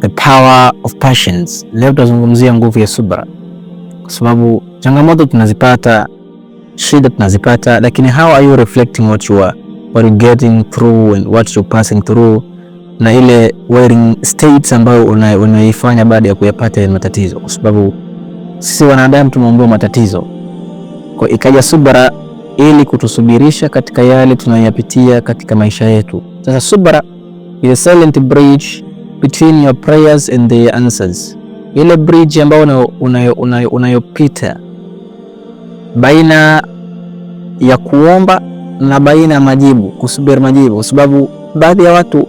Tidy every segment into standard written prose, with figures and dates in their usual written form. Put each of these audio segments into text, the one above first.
The power of patience. Leo tutazungumzia nguvu ya subra, kwa sababu changamoto tunazipata, shida tunazipata, lakini how are you reflecting what you getting through and what you passing through, na ile waiting states ambayo unaifanya baada ya kuyapata yale matatizo, kwa sababu sisi wanadamu tumeumbiwa matatizo, kwa ikaja subra ili kutusubirisha katika yale tunayoyapitia katika maisha yetu. Sasa subra is a silent bridge between your prayers and their answers, ile bridge ambayo unayopita baina ya kuomba na baina ya majibu, kusubiri majibu, kwa sababu baadhi ya watu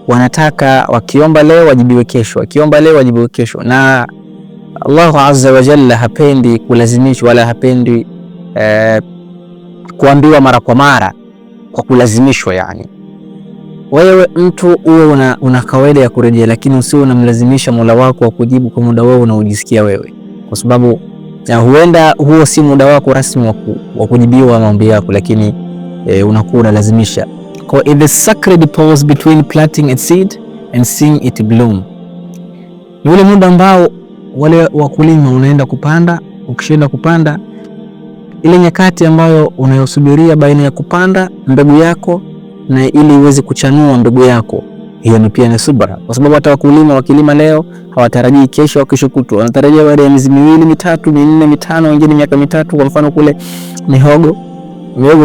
wanataka wakiomba leo wajibiwe kesho, wakiomba leo wajibiwe kesho, na Allahu azza wa jalla hapendi kulazimishwa wala hapendi kuambiwa mara kwa mara kwa kulazimishwa. Yani wewe mtu uwe una kawaida ya kurejea, lakini usiwe unamlazimisha Mola wako wa kujibu kwa muda wewe unaojisikia wewe, kwa sababu ya huenda huo si muda wako rasmi wa kujibiwa maombi yako, lakini unakuwa unalazimisha. Kwa in the sacred pause between planting a seed and seeing it bloom, ni ule muda ambao wale wakulima unaenda kupanda, ukishaenda kupanda ile nyakati ambayo unayosubiria baina ya kupanda mbegu yako na ili iweze kuchanua mbegu yako, hiyo ni pia ni subra, kwa sababu hata wakulima wakilima leo hawatarajii kesho au kesho kutwa, wanatarajia baada ya miezi 2, 3, 4, 5, wengine miaka 3. Kwa mfano kule mihogo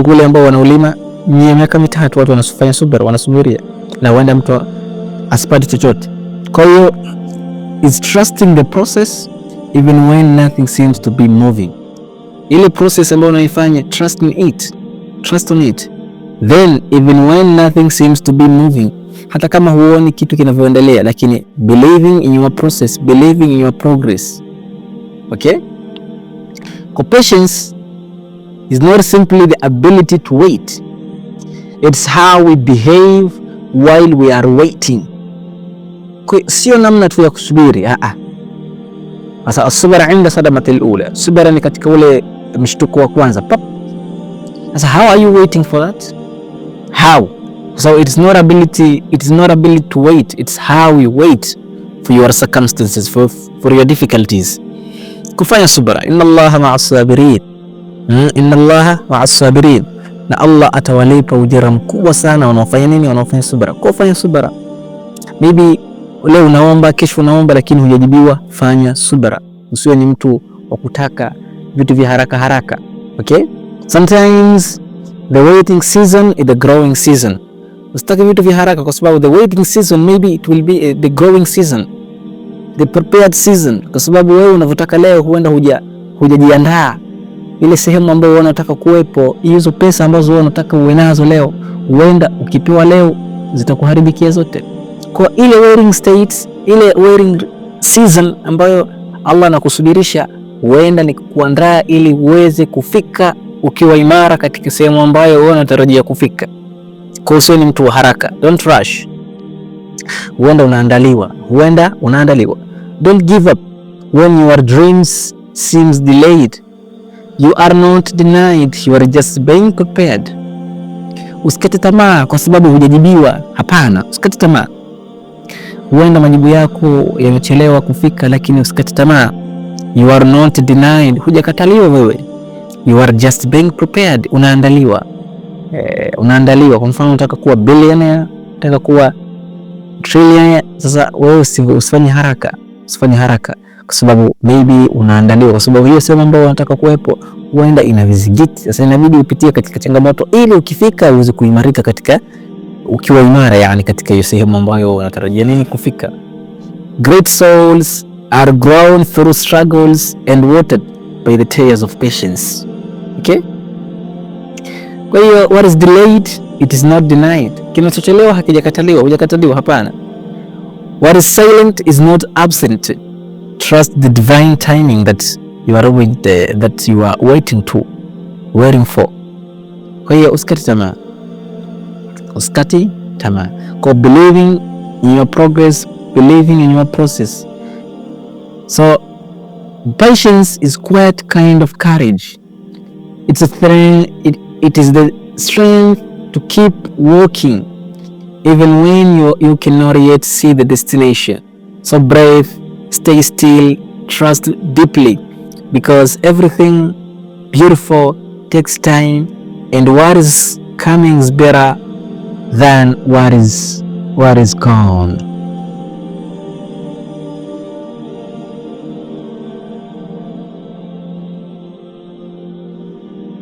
kule ambao wanaulima ni miaka 3, watu wanafanya subra, wanasubiria na huenda mtu asipate chochote. Kwa hiyo is trusting the process even when nothing seems to be moving. Ile process ambayo unaifanya, trust in it, trust on it, then even when nothing seems to be moving, hata kama huoni kitu kinavyoendelea, lakini believing in your process, believing in your progress. Okay, kwa patience is not simply the ability to wait, it's how we behave while we are waiting. Kwa sio namna tu ya kusubiri. A, sasa asubra inda sadamatil ula, subira ni katika ule mshtuko wa kwanza pap. Sasa how are you waiting for that? How? So it is not ability to wait, it's how you wait for your circumstances, for your difficulties. Kufanya subra, inna Allaha ma'a sabirin. Inna Allaha ma'a sabirin, na Allah atawalipa ujira mkubwa sana wanaofanya nini? Wanaofanya subra. Kwa kufanya subra, maybe leo unaomba, kesho unaomba, lakini hujajibiwa. Fanya subra, usiwe ni mtu wa kutaka vitu vya haraka haraka. Okay, sometimes the waiting season is the growing season. Usitake vitu vya haraka kwa sababu the waiting season, maybe it will be the growing season, the prepared season, kwa sababu wewe unavyotaka leo huenda hujajiandaa ile sehemu ambayo wewe unataka kuwepo. Hizo pesa ambazo wewe unataka uwe nazo leo, huenda ukipewa leo zitakuharibikia zote. Kwa ile waiting state, ile waiting season ambayo Allah anakusubirisha, huenda ni kuandaa ili uweze kufika ukiwa imara katika sehemu ambayo wewe unatarajia kufika. Kwa hiyo ni mtu wa haraka, don't rush. Huenda unaandaliwa, huenda unaandaliwa. Don't give up when your dreams seems delayed. You are not denied, you are just being prepared. Usikate tamaa kwa sababu hujajibiwa. Hapana, usikate tamaa. Huenda majibu yako yamechelewa kufika, lakini usikate tamaa. You are not denied, hujakataliwa wewe. You are just being prepared, unaandaliwa. Unaandaliwa. Kwa mfano unataka kuwa billionaire, unataka kuwa trillionaire. Sasa wewe usifanye haraka, usifanye haraka kwa sababu maybe unaandaliwa, kwa sababu hiyo sehemu ambayo unataka kuwepo huenda ina vizingiti. Sasa inabidi upitie katika changamoto ili ukifika uweze kuimarika katika, ukiwa imara, yani katika hiyo sehemu ambayo unatarajia nini kufika. Great souls are grown through struggles and watered by the tears of patience. Okay? Kwa hiyo what is delayed, it is not denied. Kinachochelewa hakijakataliwa, hujakataliwa, hapana. What is silent is not absent. Trust the divine timing that you are waiting for. Kwa hiyo usikate tamaa, usikate tamaa. Kwa believing in your progress, believing in your process. So patience is quite kind of courage. It's a thing, it is the strength to keep walking even when you cannot yet see the destination. So brave, stay still, trust deeply, because everything beautiful takes time and what is coming is better than what is gone.